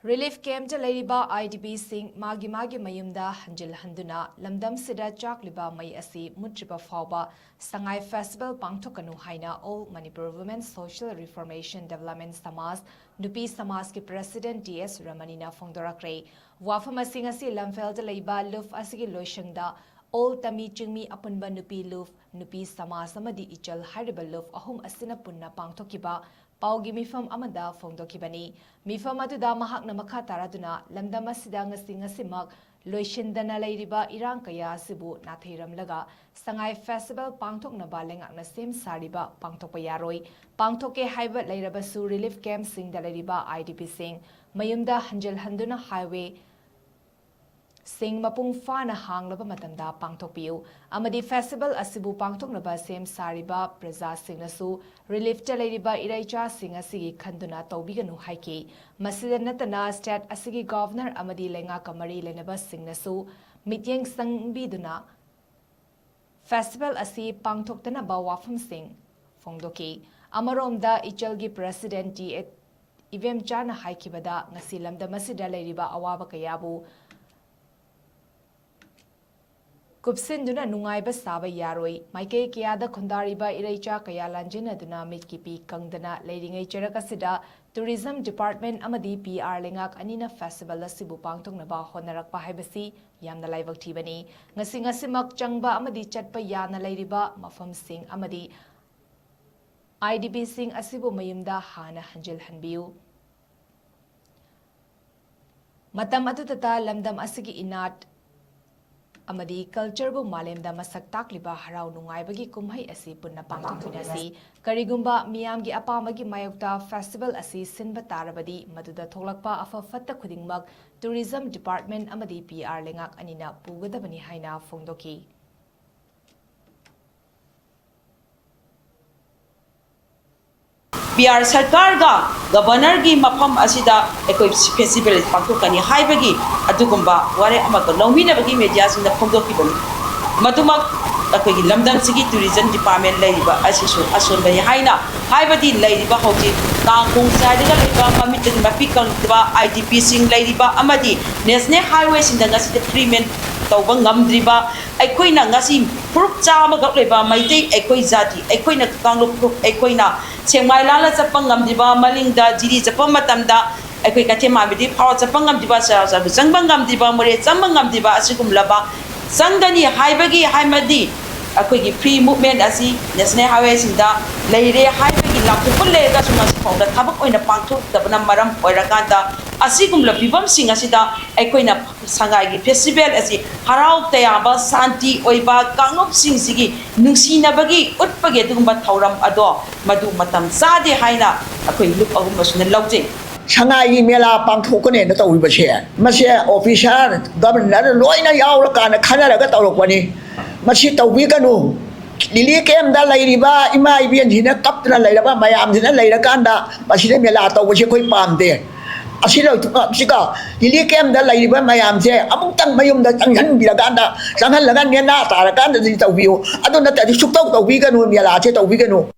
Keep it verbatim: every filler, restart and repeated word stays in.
Relief campꯇ ꯂꯩꯔꯤꯕ IDPꯁꯤꯡ ꯃꯥꯒꯤ ꯃꯥꯒꯤ ꯃꯌꯨꯝꯗ ꯍꯟꯖꯤꯜꯍꯟꯗꯨꯅ ꯂꯝꯗꯝꯁꯤꯗ ꯆꯥꯛꯂꯤꯕ ꯃꯩ ꯑꯁꯤ ꯃꯨꯠꯇ꯭ꯔꯤꯕ ꯐꯥꯎꯕ ꯁꯉꯥꯏ Festival ꯄꯥꯡꯊꯣꯛꯀꯅꯨ ꯍꯥꯏꯅ All Manipur Women Social Reformation Development Samaj, ꯅꯨꯄꯤ ꯁꯃꯥꯖꯀꯤ President T S ꯔꯃꯅꯤꯅ ꯐꯣꯡꯗꯣꯔꯛꯈ꯭ꯔꯦ꯫ ꯋꯥꯐꯝ ꯑꯁꯤ ꯉꯁꯤ ꯂꯝꯐꯦꯜꯗ ꯂꯩꯕ ꯂꯨꯞ ꯑꯁꯤꯒꯤ ꯂꯣꯏꯁꯪꯗ All ꯇꯃꯤ ꯆꯤꯡꯃꯤ ꯑꯄꯨꯟꯕ ꯅꯨꯄꯤ ꯂꯨꯞ, ꯅꯨꯄꯤ ꯁꯃꯥꯖ ꯑꯃꯗꯤ ꯏꯆꯜ ꯍꯥꯏꯔꯤꯕ ꯂꯨꯞ ꯑꯍꯨꯝ ꯑꯁꯤꯅ ꯄꯨꯟꯅ ꯄꯥꯡꯊꯣꯛꯈꯤꯕ ꯄꯥꯎꯒꯤ ꯃꯤꯐꯝ ꯑꯃꯗ ꯐꯣꯡꯗꯣꯛꯈꯤꯕꯅꯤ꯫ ꯃꯤꯐꯝ ꯑꯗꯨꯗ ꯃꯍꯥꯛꯅ ꯃꯈꯥ ꯇꯥꯔꯗꯨꯅ ꯂꯝꯗꯝ ꯑꯁꯤꯗ ꯉꯁꯤ ꯉꯁꯤꯃꯛ ꯂꯣꯏꯁꯤꯟꯗꯅ ꯂꯩꯔꯤꯕ ꯏꯔꯥꯡ ꯀꯌꯥ ꯑꯁꯤꯕꯨ ꯅꯥꯊꯩꯔꯝꯂꯒ ꯁꯉꯥꯏ Festival ꯄꯥꯡꯊꯣꯛꯅꯕ ꯂꯩꯉꯥꯛꯅ ꯁꯦꯝ ꯁꯥꯔꯤꯕ ꯄꯥꯡꯊꯣꯛꯄ ꯌꯥꯔꯣꯏ꯫ ꯄꯥꯡꯊꯣꯛꯀꯦ ꯍꯥꯏꯕ ꯂꯩꯔꯕꯁꯨ relief campꯁꯤꯡꯗ ꯂꯩꯔꯤꯕ IDPꯁꯤꯡ ꯃꯌꯨꯝꯗ ꯍꯟꯖꯤꯜꯍꯟꯗꯨꯅ highway ꯁꯤꯡ ꯃꯄꯨꯡ ꯐꯥꯅ ꯍꯥꯡꯂꯕ ꯃꯇꯝꯗ ꯄꯥꯡꯊꯣꯛꯄꯤꯌꯨ ꯑꯃꯗꯤ festival ꯑꯁꯤꯕꯨ ꯄꯥꯡꯊꯣꯛꯅꯕ ꯁꯦꯝ ꯁꯥꯔꯤꯕ ꯄ꯭ꯔꯖꯥꯁꯤꯡꯅꯁꯨ reliefꯇ ꯂꯩꯔꯤꯕ ꯏꯔꯩꯆꯥꯁꯤꯡ ꯑꯁꯤꯒꯤ ꯈꯟꯗꯨꯅ ꯇꯧꯕꯤꯒꯅꯨ ꯍꯥꯏꯈꯤ꯫ ꯃꯁꯤꯗ ꯅꯠꯇꯅ state ꯑꯁꯤꯒꯤ Governor ꯑꯃꯗꯤ ꯂꯩꯉꯥꯛꯀ ꯃꯔꯤ ꯂꯩꯅꯕꯁꯤꯡꯅꯁꯨ ꯃꯤꯠꯌꯦꯡ ꯆꯪꯕꯤꯗꯨꯅ festival ꯑꯁꯤ ꯄꯥꯡꯊꯣꯛꯇꯅꯕ ꯋꯥꯐꯝꯁꯤꯡ ꯐꯣꯡꯗꯣꯛꯈꯤ꯫ ꯑꯃꯔꯣꯝꯗ ꯏꯆꯜꯒꯤ President ꯇꯤ ꯑꯦ ꯏꯕꯦꯝꯆꯥꯅ ꯍꯥꯏꯈꯤꯕꯗ, ꯉꯁꯤ ꯂꯝꯗꯝ ꯑꯁꯤꯗ ꯂꯩꯔꯤꯕ ꯑꯋꯥꯕ ꯀꯌꯥꯕꯨ ꯀꯨꯞꯁꯤꯟꯗꯨꯅ ꯅꯨꯡꯉꯥꯏꯕ ꯁꯥꯕ ꯌꯥꯔꯣꯏ꯫ ꯃꯥꯏꯀꯩ ꯀꯌꯥꯗ ꯈꯨꯟꯗꯥꯔꯤꯕ ꯏꯔꯩꯆꯥ ꯀꯌꯥ ꯂꯥꯟꯖꯦꯟꯅꯗꯨꯅ ꯃꯤꯠꯀꯤ ꯄꯤ ꯀꯪꯗꯅ ꯂꯩꯔꯤꯉꯩ ꯆꯔꯛ ꯑꯁꯤꯗ Tourism Department ꯑꯃꯗꯤ PR ꯂꯩꯉꯥꯛ ꯑꯅꯤꯅ festival ꯑꯁꯤꯕꯨ ꯄꯥꯡꯊꯣꯛꯅꯕ ꯍꯣꯠꯅꯔꯛꯄ ꯍꯥꯏꯕꯁꯤ ꯌꯥꯝꯅ ꯂꯥꯏꯕꯛ ꯊꯤꯕꯅꯤ꯫ ꯉꯁꯤ ꯉꯁꯤꯃꯛ ꯆꯪꯕ ꯑꯃꯗꯤ ꯆꯠꯄ ꯌꯥꯅ ꯂꯩꯔꯤꯕ ꯃꯐꯝꯁꯤꯡ ꯑꯃꯗꯤ IDPꯁꯤꯡ ꯑꯁꯤꯕꯨ ꯃꯌꯨꯝꯗ ꯍꯥꯟꯅ ꯍꯟꯖꯤꯜꯍꯟꯕꯤꯌꯨ꯫ ꯃꯇꯝ ꯑꯗꯨꯗꯇ ꯂꯝꯗꯝ ꯑꯁꯤꯒꯤ ꯏꯅꯥꯠ ꯑꯃꯗꯤ cultureꯕꯨ ꯃꯥꯂꯦꯝꯗ ꯃꯁꯛ ꯇꯥꯛꯂꯤꯕ ꯍꯔꯥꯎ ꯅꯨꯡꯉꯥꯏꯕꯒꯤ ꯀꯨꯝꯍꯩ ꯑꯁꯤ ꯄꯨꯟꯅ ꯄꯥꯡꯊꯣꯛꯃꯤꯟꯅꯁꯤ꯫ ꯀꯔꯤꯒꯨꯝꯕ ꯃꯤꯌꯥꯝꯒꯤ ꯑꯄꯥꯝꯕꯒꯤ ꯃꯥꯌꯣꯛꯇ festival ꯑꯁꯤ ꯁꯤꯟꯕ ꯇꯥꯔꯕꯗꯤ, ꯃꯗꯨꯗ ꯊꯣꯛꯂꯛꯄ ꯑꯐ ꯐꯠꯇ ꯈꯨꯗꯤꯡꯃꯛ Tourism Department ꯑꯃꯗꯤ PR ꯂꯩꯉꯥꯛ ꯑꯅꯤꯅ ꯄꯨꯒꯗꯕꯅꯤ ꯍꯥꯏꯅ ꯐꯣꯡꯗꯣꯛꯈꯤ꯫ ꯕꯤꯍꯥꯔ ꯁꯔꯀꯥꯔꯒ Governorꯒꯤ ꯃꯐꯝ ꯑꯁꯤꯗ ꯑꯩꯈꯣꯏ festival ꯄꯥꯡꯊꯣꯛꯀꯅꯤ ꯍꯥꯏꯕꯒꯤ ꯑꯗꯨꯒꯨꯝꯕ ꯋꯥꯔꯦꯞ ꯑꯃꯈꯛ ꯂꯧꯃꯤꯟꯅꯕꯒꯤ mediaꯁꯤꯡꯗ ꯐꯣꯡꯗꯣꯛꯈꯤꯕꯅꯤ꯫ ꯃꯗꯨꯃꯛ ꯑꯩꯈꯣꯏꯒꯤ ꯂꯝꯗꯝꯁꯤꯒꯤ ꯇꯨꯔꯤꯖꯝ ꯗꯤꯄꯥꯔꯠꯃꯦꯟ ꯂꯩꯔꯤꯕ ꯑꯁꯤꯁꯨ ꯑꯁꯣꯟꯕꯅꯤ ꯍꯥꯏꯅ ꯍꯥꯏꯕꯗꯤ, ꯂꯩꯔꯤꯕ ꯍꯧꯖꯤꯛ ꯀꯥꯡꯈꯣꯡ ꯆꯥꯏꯔꯒ ꯂꯩꯕ, ꯃꯃꯤꯠꯇꯒꯤ ꯃꯄꯤ ꯀꯪꯗꯕ ꯑꯥꯏ ꯗꯤ ꯄꯤꯁꯤꯡ ꯂꯩꯔꯤꯕ ꯑꯃꯗꯤ ꯅꯦꯁꯅꯦꯜ ꯍꯥꯏꯋꯦꯁꯤꯡꯗ ꯉꯁꯤꯗ ꯐ꯭ꯔꯤ ꯃꯦꯟ ꯇꯧꯕ ꯉꯝꯗ꯭ꯔꯤꯕ, ꯑꯩꯈꯣꯏꯅ ꯉꯁꯤ ꯐꯨꯔꯨꯞ ꯆꯥꯝꯃꯈꯛ ꯂꯩꯕ ꯃꯩꯇꯩ, ꯑꯩꯈꯣꯏ ꯖꯥꯇꯤ, ꯑꯩꯈꯣꯏꯅ ꯀꯥꯡꯂꯨꯞ ꯐꯨꯔꯨꯞ, ꯑꯩꯈꯣꯏꯅ ꯁꯦꯛꯃꯥꯏ ꯂꯥꯜꯂ ꯆꯠꯄ ꯉꯝꯗ꯭ꯔꯤꯕ, ꯃꯅꯤꯡꯗ ꯖꯤꯔꯤ ꯆꯠꯄ ꯃꯇꯝꯗ ꯑꯩꯈꯣꯏ ꯀꯩꯊꯦꯜ ꯃꯥꯟꯕꯤꯗꯤ ꯐꯥꯎꯔ ꯆꯠꯄ ꯉꯝꯗ꯭ꯔꯤꯕ, ꯆꯩꯔꯥꯎ ꯆꯥꯕꯤ ꯆꯪꯕ ꯉꯝꯗ꯭ꯔꯤꯕ, ꯃꯣꯔꯦ ꯆꯪꯕ ꯉꯝꯗ꯭ꯔꯤꯕ ꯑꯁꯤꯒꯨꯝꯂꯕ ꯆꯪꯒꯅꯤ ꯍꯥꯏꯕꯒꯤ, ꯍꯥꯏꯕꯗꯤ ꯑꯩꯈꯣꯏꯒꯤ ꯐ꯭ꯔꯤ ꯃꯨꯞꯃꯦꯟ ꯑꯁꯤ ꯅꯦꯁꯅꯦꯜ ꯍꯥꯏꯋꯦꯁꯤꯡꯗ ꯂꯩꯔꯦ ꯍꯥꯏꯕꯒꯤ ꯂꯥꯎꯊꯣꯛꯄ ꯂꯩꯔꯒꯁꯨ ꯉꯁꯤ ꯐꯥꯎꯗ ꯊꯕꯛ ꯑꯣꯏꯅ ꯄꯥꯡꯊꯣꯛꯇꯕꯅ ꯃꯔꯝ ꯑꯣꯏꯔꯀꯥꯟꯗ, ꯑꯁꯤꯒꯨꯝꯂꯕ ꯐꯤꯕꯝꯁꯤꯡ ꯑꯁꯤꯗ ꯑꯩꯈꯣꯏꯅ ꯁꯉꯥꯏꯒꯤ ꯐꯦꯁꯇꯤꯚꯦꯜ ꯑꯁꯤ ꯍꯔꯥꯎ ꯇꯌꯥꯝꯕ, ꯁꯥꯟꯇꯤ ꯑꯣꯏꯕ, ꯀꯥꯡꯂꯨꯞꯁꯤꯡꯁꯤꯒꯤ ꯅꯨꯡꯁꯤꯅꯕꯒꯤ ꯎꯠꯄꯒꯤ ꯑꯗꯨꯒꯨꯝꯕ ꯊꯧꯔꯝ ꯑꯗꯣ ꯃꯗꯨ ꯃꯇꯝ ꯆꯥꯗꯦ ꯍꯥꯏꯅ ꯑꯩꯈꯣꯏ ꯂꯨꯞ ꯑꯍꯨꯝ ꯑꯁꯤꯅ ꯂꯧꯖꯩ꯫ ꯁꯉꯥꯏꯒꯤ ꯃꯦꯂꯥ ꯄꯥꯡꯊꯣꯛꯀꯅꯦꯅ ꯇꯧꯔꯤꯕꯁꯦ, ꯃꯁꯦ ꯑꯣꯐꯤꯁꯥꯔ, ꯒꯕꯔꯅꯔ ꯂꯣꯏꯅ ꯌꯥꯎꯔꯀꯥꯟꯗ ꯈꯟꯅꯔꯒ ꯇꯧꯔꯛꯄꯅꯤ꯫ ꯃꯁꯤ ꯇꯧꯕꯤꯒꯅꯨ꯫ ꯔꯤꯂꯤꯐ ꯀꯦꯝꯗ ꯂꯩꯔꯤꯕ ꯏꯃꯥ ꯏꯕꯦꯟꯁꯤꯅ ꯀꯞꯇꯅ ꯂꯩꯔꯕ ꯃꯌꯥꯝꯁꯤꯅ ꯂꯩꯔꯀꯥꯟꯗ ꯃꯁꯤꯗ ꯃꯦꯂꯥ ꯇꯧꯕꯁꯤ ꯑꯩꯈꯣꯏ ꯄꯥꯝꯗꯦ꯫ ꯑꯁꯤꯅ ꯁꯤꯒ ꯔꯤꯂꯤꯐ ꯀꯦꯝꯗ ꯂꯩꯔꯤꯕ ꯃꯌꯥꯝꯁꯦ ꯑꯃꯨꯛꯇꯪ ꯃꯌꯨꯝꯗ ꯆꯪꯍꯟꯕꯤꯔꯀꯥꯟꯗ, ꯆꯪꯍꯜꯂꯒ ꯅꯦꯅꯥ ꯇꯥꯔꯀꯥꯟꯗꯗꯤ ꯇꯧꯕꯤꯌꯨ꯫ ꯑꯗꯨ ꯅꯠꯇ꯭ꯔꯗꯤ ꯁꯨꯛꯇꯧ ꯇꯧꯕꯤꯒꯅꯨ, ꯃꯦꯂꯥꯁꯦ ꯇꯧꯕꯤꯒꯅꯨ꯫